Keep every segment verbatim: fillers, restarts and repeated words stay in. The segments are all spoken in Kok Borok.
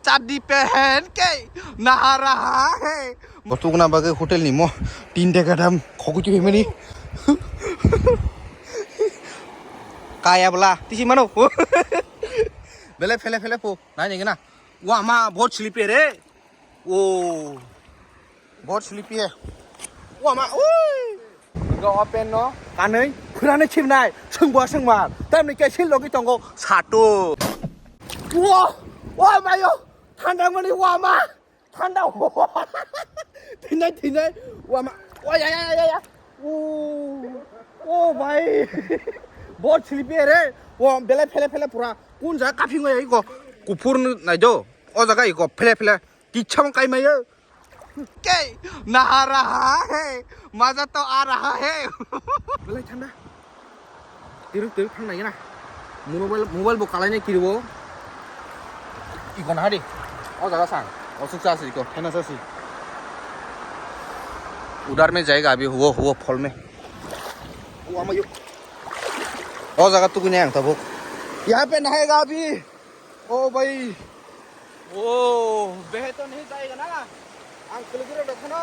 Chaddi pehen ke naha raha hai. Bo tugna bagwi hotel ni mo tin dega dam khoku chibimani. Kaya bla tisi mano. Bele phele phele po. Nai nengena. Wa ma bahut sleepy re. O. Bahut sleepy. Wa ma. Ui. Ga open no. Kanai. Khurane chimnai. Sengba sengma. Tamni ke sil logi tongo. Sato. Wa. Wa mayo. Thanda mani wa ma. Thanda. Thinai thinai. Wa ma. Wa ya ya ya ya. O. O bhai. Bahut sleepy re. Wa bele phele phele pura. Kun jaga kaphing ya iko. Kuphur nai do. O jaga iko phele phele. Kicham kai mayo. Ke naha raha hai, maza to aa raha hai. Belai thanda. Tiruk tiruk thang nai na. Mobile mobile bo kalai nai kiriwo. Iko na hari. O jaga sang. O suk sa si iko. Hena sa si. Udar mein jayega abhi wo wo phol mein. Wo amayo. O jaga tukuni ang tabuk. Yahan pe nahayega abhi. O bhai. O, behe to nahi jayega na. Ang kulu kulu rok khano.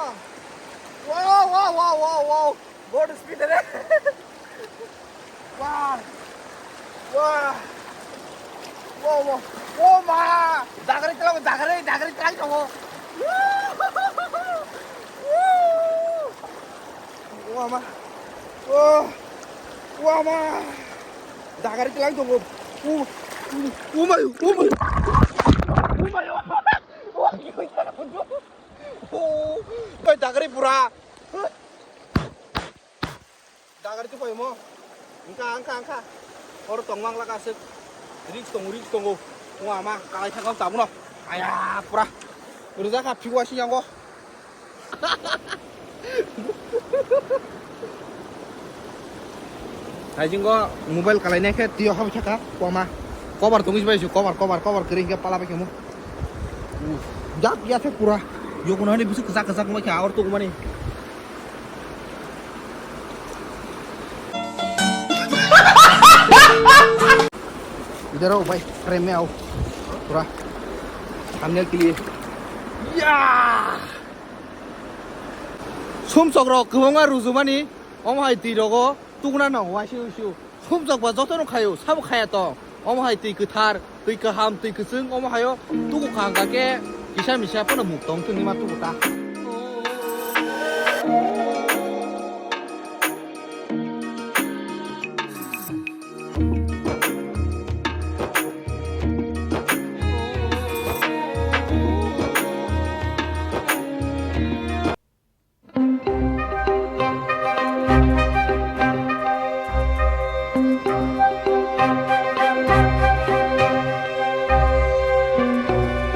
Wow, wow, wow, wow, wow. Bahut speed re. Wow. Wow. Wow, wow. O ma. Dagari telo, dagari, dagari telo. Wow. Wama. Oh. Wama. Dagari telang tongo. Oh. Umai, umai. Umai. Oh. Oi dagari pura. Dagari tu paimo. Engka, engka, engka. Oro tongmang laka aswk. Risk tongo, risk tongo. Wama, kalai thangkha tabukno. Aya, pura. Rwjak kha, phigo asing yango. Haisingo mobile kalainai khe twiyo habai thaka kwma. Cover tongwi bai su, cover, cover, cover kwrwi hwnkhe pala bai khe mo. Jak ya khe pura. Yokono hani bisu kwchak kwchak wngbai khe aor tongmani. इधर आओ भाई, फ्रेम में आओ। पूरा थंबनेल के लिए। या! Sumsok rok kwbangma rujumani, omo hai twi rogo tukna no waisi uisu. Sumsok ba jotono khaio, sabo khaya tong. Omo hai twi kwthar, twi kaham, twi kwchwng, omo haio tuku kha hwnkha khe kisa misa phano muk tong thwngwi ma tuku ta.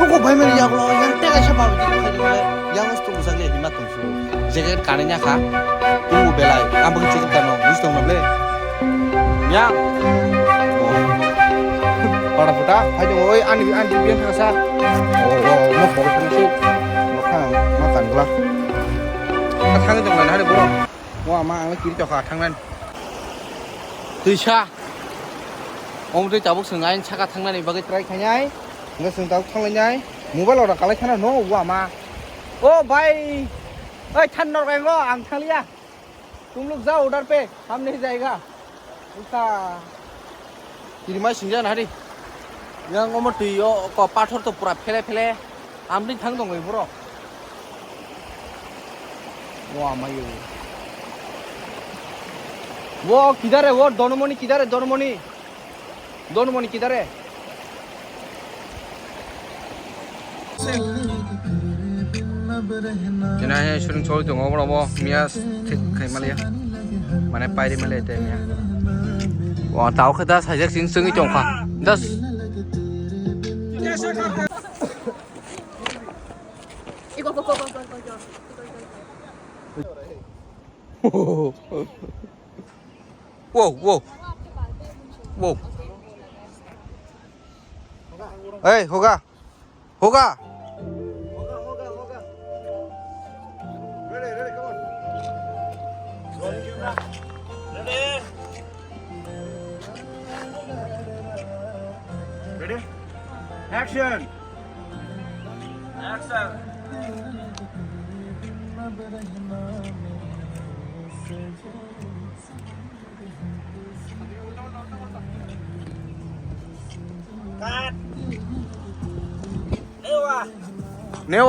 Tuku bai mani yago yang tega sa babu jini khai jini yang us tuku sagli hima tungsu jacket kani nya kha tuku belai ang bagi jacket kano bus tong na ble yang pada puta hai jong oi ani ani biang thang sa oh oh mo pok thang si mo khang mo kan gla. Thang jong lai na hari borok. Mo ama ang kiri tokha thangnan. Twisa. Om twi tabuk swng ain saka thangnani bagwi try khainai. Hingke swng tabuk thanglainai. Mobile ora kalai khana no wa ma. O bhai. Oi than nor gaingo ang thanglia. Tum lok jao order pe. Hum nahi jayega. Uta. Kirimai singjana hari. Yang omo twi o ko pathor to pura phele phele. Amtwi thang tong bai borok. Wa mayo. Wo kidare wo Donmoni kidare Donmoni. Donmoni kidare. Kena he shooting choli tongo obo obo miya thik khai maliya. Mane pairi maliya te miya. Wa tao khe da sajak sing singwi tongkha. Das. Wow, wow. Wow. Hey, hoga. Hoga. Ready? Ready? Action! Neo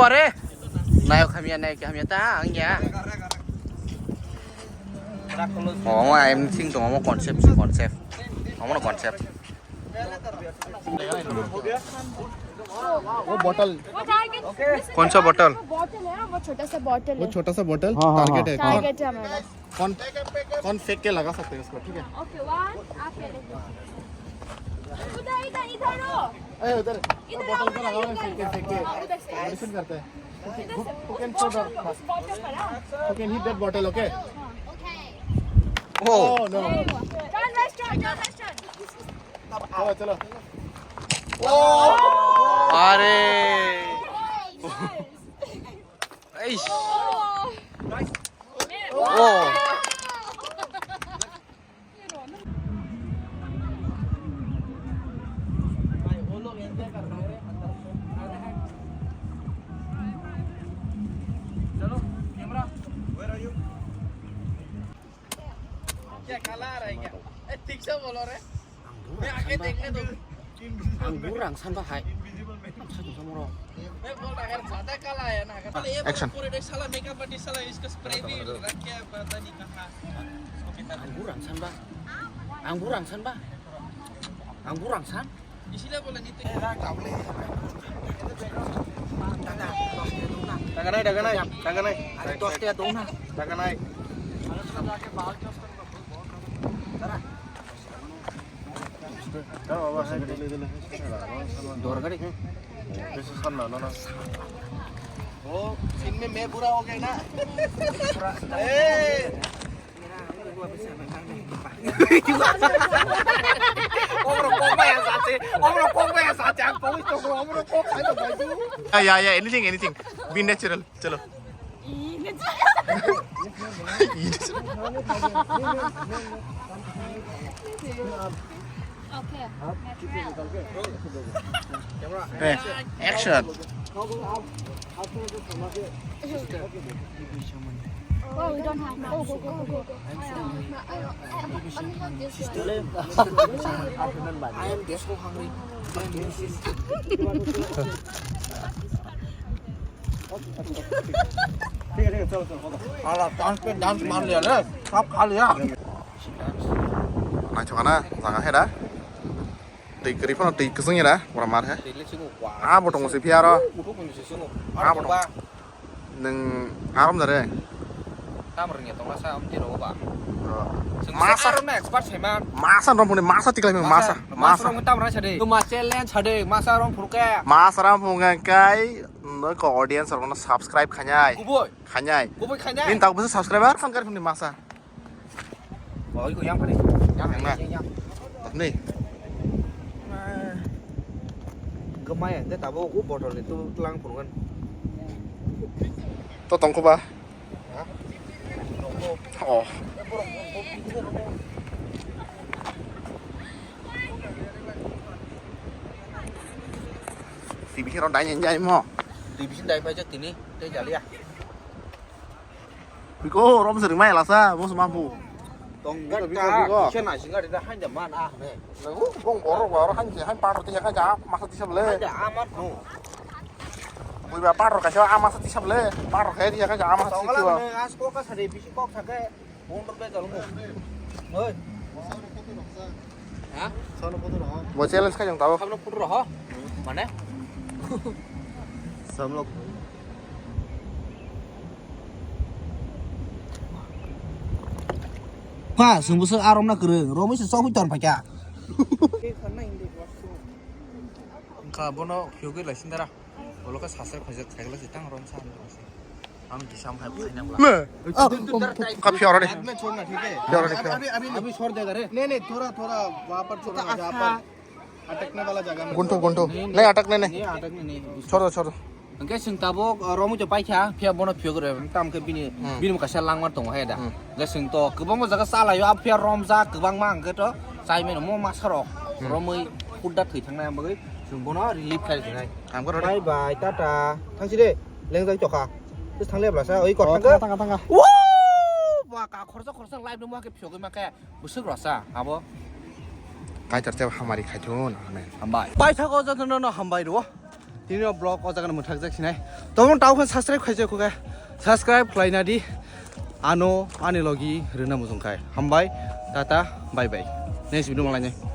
are. Nayok hamya, nayok hamya ta ang ya. Oh, omo I am think to, omo concept, concept. Omo concept. वो बॉटल। कौन सा बॉटल? वो बॉटल है ना, वो छोटा सा बॉटल वो है। छोटा सा बॉटल हाँ, हाँ, टारगेट हाँ। है। टारगेट है हमारा। कौन, कौन फेंक के लगा सकते हैं उसको, ठीक है? ओके, वन, आप पहले। उधर, इधर, इधर हो। ए, उधर। इधर आओ, बॉटल को इधर, लगाओ ना, इधर। फेंक के, फेंक के। हाँ, उधर से। मेडिसिन करते हैं। इधर से। Who can throw the, उस बॉटल पर, हाँ। Who can hit that bottle, okay? हाँ। Oh, no. Turn left, turn, turn left, turn। चलो, चलो। अरे। ऐश। ओ। चलो, कैमरा। Where are you? क्या काला आ रहा है क्या? ए, ठीक से बोलो रे। मैं आके देखने दो। Ang burang san ba hai. Ang sa jong sa moro. मैं बोल रहा है, ज्यादा काला है ना। ये Action. पूरे देख, साला मेकअप आर्टिस्ट, साला इसका स्प्रे भी रख के पता नहीं कहाँ। Ang burang san ba. Ang burang san ba. Ang burang san. इसीलिए बोला नहीं तो। Daganai, daganai, daganai. Are, dos taya dong na. Daganai. Dora gari. वो सीन में मैं बुरा हो गया ना। ए! Omro kok bai ang sachi, omro kok bai ang sachi, ang kok bai ang sachi. Ya, ya, ya, anything, anything. Be natural. Chalo. Okay. Eh, action. Oh, we don't have much. Go, go, go, go, go. I am despo hungry. ठीक है, ठीक है, चलो, चलो, चलो। साला डांस पे डांस मार लिया रे, सब खा लिया। Naithok na, jaga hai da. Twi kwrwi phano twi kwchwng ya da, bora mar hai. Ah, bo tongo se phiya aro. Ah, bo tongo. Nwng arom da re. Tam rwngya tongla sa amtwi rogo ba. Masa arom na expert saiman. Masa rom phone masa tiklai masa. Masa rom tam rwngsa de. Tuma challenge sade. Masa rom phurke. Masa rom phurke kai. Noko audience rok no subscribe khainai. Kuboi. Khainai. Kuboi khainai. Nin tak bisa subscriber sangkar phone masa. Oi, ko yang pare. Yang na. Yang, yang. Ni. Gomai ang ke tabo ko botol ni tu tlang purungan. To tongko ba? Ha? Oh. T V hero dai nyai mo. T V sin dai pa jak tini, te jalia. Biko, rom sering mai lasa, bos mampu. Tong biko, biko, biko. Kisa na singa da hanja man ah ne. Lagu bong borok borok hanja han pator tiya hanja masa tisab le. Hanja amat no. Bui ba pator kaisa amasa tisab le. Pator kaya tiya hanja amasa tisab. Tong la ne as kok ka sare bisi kok sake. Bong tor pe jalmo. Oi. Ha? Bo challenge khaijang tabo. Sabno photo roho. Mane? Samlok. Pa, sungbusu arom na kwrwng. Romwi se chokwi tor phaikha. Wngkha bono phiyogwi lai sindara. Olo khe sasai khaijak cycle se tang rom sa. Ang disam hai phai nang la. Ka phiya oro ni. Phiya oro ni phiya. अभी, अभी छोड़ देगा रे। नहीं, नहीं, थोड़ा, थोड़ा वहाँ पर छोड़ना, जहाँ पर अटकने वाला जगह में। Gunto, gunto. नहीं, नहीं। नहीं, अटकने नहीं। नहीं, अटकने नहीं। छोड़ दो, छोड़ दो। Hwnkhe chwng tabuk, uh, romwi to paikha, phiya bono phiyok rw, tam khe bini, hmm, bini kaisa langma tongo hai da. Hmm. Hwnkhe chwng to kwbangma jaga chalaio, a phiya romjak kwbangma hwnkhe to chaimano mo masa rok, hmm, romwi hudda thwi thangnai bagwi. Bono relief khai sinai. Hamkhe rw de. Bye bye, tata. Thangsi de, lengjak chokha. Sis thangle blasa, oi kok thangkha. Tanga tanga. Wow! Ba ka khorsa khorsa live no ma khe phiyogwi ma khe bwswk rwsa abo. Kaitor tei hamari khaithun. Hambai. Paithago jotono no hambai rwo. Tini o vlog o jaga no mwthakjak sinai. Tamo tau khan subscribe khaijak kho khe. Subscribe khlaina di. Ano ani logi rwna mujung khai. Hambai. Tata. Bye bye. Next video malainai.